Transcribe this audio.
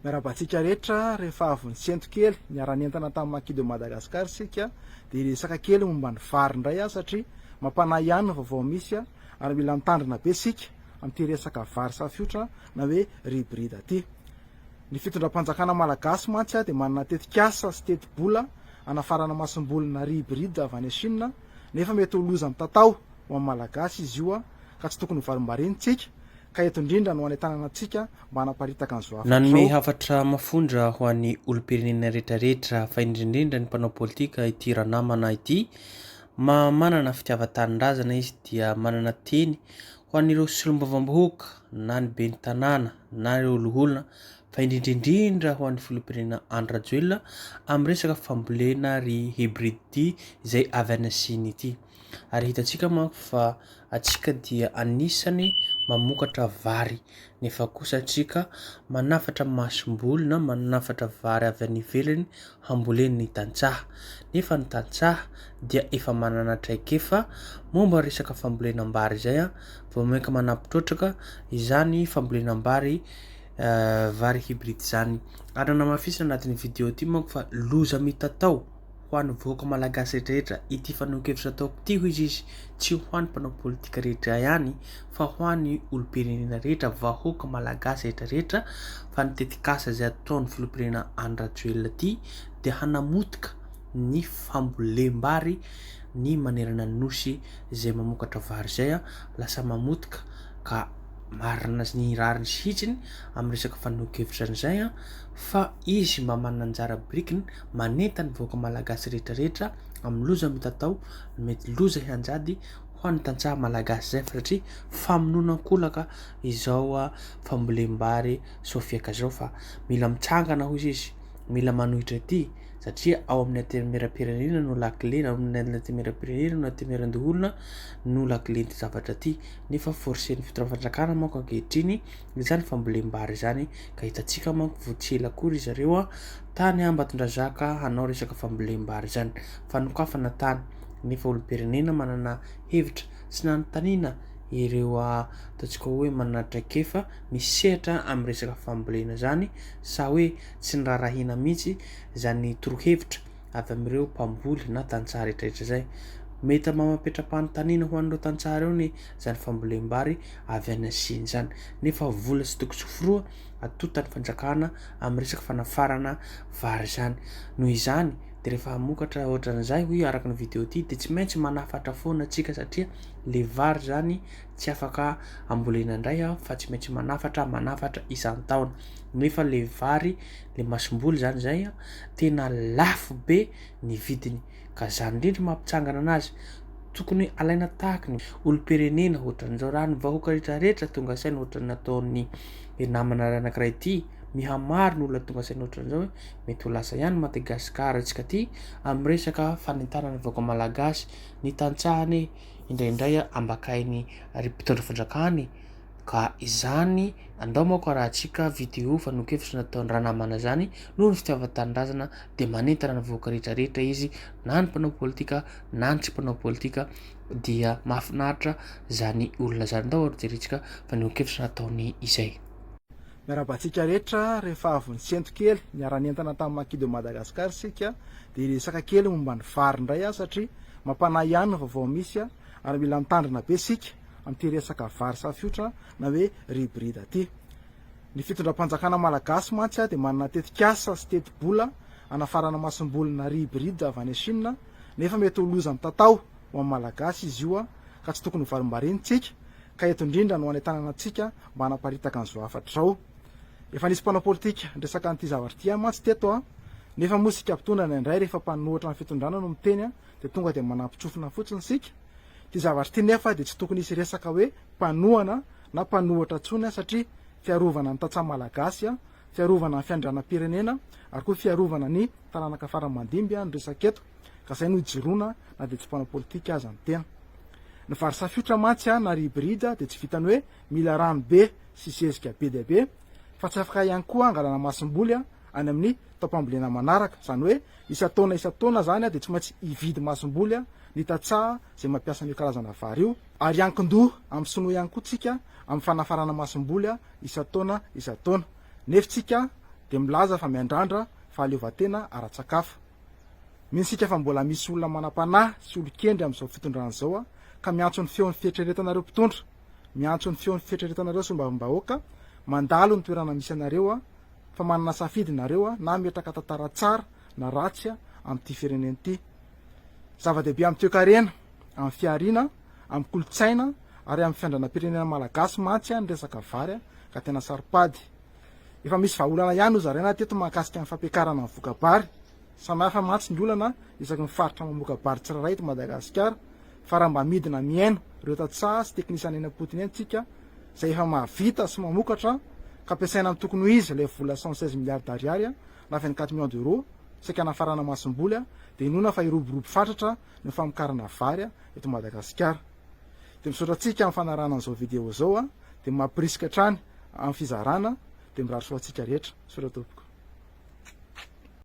Miarahaba antsika rehetra, rehefa avy nisento kely niara-nientana tamin'ny Maki de Madagascar isika dia hiresaka kely momba ny vary indray aho satria mampanahy ihany ny vaovao misy ary mila mitandrina be isika amin'ity resaka vary safiotra na hoe riz hybride ity. Ny fitondram-panjakana malagasy mantsy dia manana tetikasa sy tetibola hanafarana masomboly na riz hybride avy any Chine nefa mety ho loza mitatao ho an'ny malagasy izy io ka tsy tokony ho varimbariantsika ka eto indrindra no hanentanana antsika mba hanaparitaka an'izao hafatra Nanome izao. hafatra mafonja ho an'ny olom-pirenena rehetrarehetra fa indrindrindra ny mpanao politika ity ranamana ity. Ma manana fitiavan-tanindrazana izy dia manana teny ho an'ireo solombavambahoaka na ny ben'ny tanàna na ireo loholona fa indrindrindrindra ho an'ny filoham-pirenena Andry Rajoelina amin'ny resaka fambolena ry hybride ity izay avy any Sina ity. Ary hitantsika manko fa antsika dia anisany mamokatra vary nefa kosa antsika manafatra masomboly na manafatra vary avy any ivelany hambolen'ny tantsaha nefa ny tantsaha dia efa manana traikefa momba resaka fambolenam-bary izay an, vao mainka manampy trotraka izany fambolenam-bary vary hybride izany. Ary nanamafisina anatin'ny video ity manko fa loza mitatao ho an'ny vahoaka malagasy rehetrarehetra ity fanehoan-kevitra ataoko ity hoy izy tsy ho an'ny mpanao politika rehetra ihany fa ho an'ny olom-pirenena rehetra, vahoaka malagasy rehetrarehetra fa ny tetikasa izay ataon'ny filoham-pirenena Andry Rajoelina ity dia hanamotika ny fambolem-bary ny manerana ny nosy izay mamokatra vary izay lasa mamotika ka marina ny rariny sy hitsiny amin'ny resaka fanehoan-kevitra an'izay fa izy mba manana anjara birikiny manentana ny vahoaka malagasy rehetrarehetra amin'ny loza mitatao mety loza hianjady ho an'ny tantsaha malagasy izay fa satria famonoana an-kolaka izao fambolem-bary sofiaka izao fa mila mitsangana hoy izy mila manohitra ity satria ao amin'ny antenimieram-pirenena no lakile ao amin'ny antenimieram-pirenena no antenimieran-doholona no lakilen'ity zavatra ity nefa forcen'ny fitondram-panjakana manko ankehitriny izany fambolem-bary izany ka hitantsika manko vao tsy ela akory zareo tany Ambatondrazaka hanao resaka fambolem-bary izany fanokafana tany nefa olom-pirenena manana hevitra sy nanontaniana ireo ataontsika hoe manana traikefa misehatra amin'ny resaka fambolena izany sa hoe tsy niraharahiana mihitsy izany torohevitra avy amin'ireo mpamboly na tantsaha rehetrarehetra izay. Mety mametra-panontaniana ho an'ireo tantsaha ireo ny izany fambolem-bary avy any Asia izany. Nefa vola tsy tokony tsy ho firoa atotan'ny fanjakana amin'ny resaka fanafarana vary izany. Noho izany dia rehefa hamokatra ohatran'izay hoy araka ny video ity dia tsy maintsy manafatra foana antsika satria le vary izany tsy afaka ambolena indray fa tsy maintsy manafatra manafatra isan-taona. Nefa le vary le masomboly zany zay tena lafo be ny vidiny ka zany indrindra mampitsangana anazy tokony alaina tahaky ny olom-pirenena ohatran'izao raha ny vahoaka rehetra rehetra tonga saina ohatran'ny nataon'ny namana anankiray ity mihamaro ny olona tonga saina ohatran'izao hoe mety ho lasa ihany Madagasikara antsika ty amin'ny resaka fanentanana ny vahoaka malagasy ny tantsaha anie indraindray ambakain'ny ry mpitondra fanjakana e. Ka izany andao manko arahantsika video fanehoan-kevitra nataon'i ranamana izany noho ny fitiavan-tanindrazana dia manentana ny vahoaka rehetra rehetra izy na ny mpanao politika na ny tsy mpanao politika dia mahafinaritra izany olona izany andao ary jerentsika fanehoan-kevitra nataony izay. Miarahaba antsika rehetra, rehefa avy nisento kely niara-nientana tamin'ny Maki de Madagascar isika dia hiresaka kely momba ny vary indray aho satria mampanahy ihany ny vaovao misy ary mila mitandrina be isika amin'ity resaka vary safiotra na hoe riz hybride ity. Ny fitondram-panjakana malagasy mantsy dia manana tetikasa sy tetibola hanafarana masomboly na riz hybride avy any Chine nefa mety ho loza mitatao ho an'ny malagasy izy io ka tsy tokony ho varimbariantsika ka eto indrindra no hanentanana antsika mba hanaparitaka an'izao hafatra izao. Efa nisy mpanao politika niresaka an'ity zavatra ity ihany mantsy teto nefa moa isika mpitondra indraindray rehefa mpanohitra ny fitondrana no miteny dia tonga dia manampin-tsofina fotsiny isika. Ity zavatra ity nefa dia tsy tokony hisy resaka hoe mpanohana na mpanohitra intsony satria fiarovana ny tantsaha malagasy, fiarovana ny fiandrianam-pirenena ary koa fiarovana ny taranaka fara aman-dimby no resaka eto ka izay no ijoroana na dia tsy mpanao politika aza ny tena. Ny vary safiotra mantsy na riz hybride dia tsy vitan'ny hoe mila rano be sy zezika be dia be fa tsy afaka ihany koa angalana masomboly any amin'ny taom-pambolena manaraka, izany hoe isan-taona isan-taona izany dia tsy maintsy hividy masomboly ny tantsaha izay mampiasa an'io karazana vary io, ary hiankin-doha amin'ny sinoa ihany koa tsika amin'ny fanafarana masomboly isan-taona isan-taona. Nefa tsika dia milaza fa miandrandra fahaleovantena ara-tsakafo. Mino isika fa mbola misy olona manam-panahy sy olon-kendry amin'izao fitondrana izao ka miantso ny feon'ny fieritreretanareo mpitondra, miantso ny feon'ny fieritreretanareo solombavambahoaka mandalo ny toerana misy anareo fa manana safidy nareo na hametraka tantara tsara na ratsy amin'ity firenena ity. Zava-dehibe amin'ny toekarena, amin'ny fihariana, amin'ny kolontsaina ary amin'ny fiandranam-pirenena malagasy mantsy ny resaka vary ka tena saro-pady. Efa misy vahaolana ihany nozaraina teto mahakasika ny fampiakarana ny voka-bary. Samy hafa mantsy ny olana isaky ny faritra mamoka-bary tsirairay eto Madagasikara fa raha mba midina mihaino ireo tantsaha sy teknisiana eny am-potony eny tsika izay efa mahavita sy mamokatra ka ampiasaina amin'ny tokony ho izy ilay vola 116 milliards d'ariary na 24 millions d'euros saika hanafarana masomboly dia inoana fa hiroborobo fatratra ny famokarana vary eto Madagasikara. Dia misaotra antsika amin'ny fanarahana an'izao vidéo izao dia mampirisika hatrany amin'ny fizarana dia mirary soa antsika rehetra. Misaotra tompoko.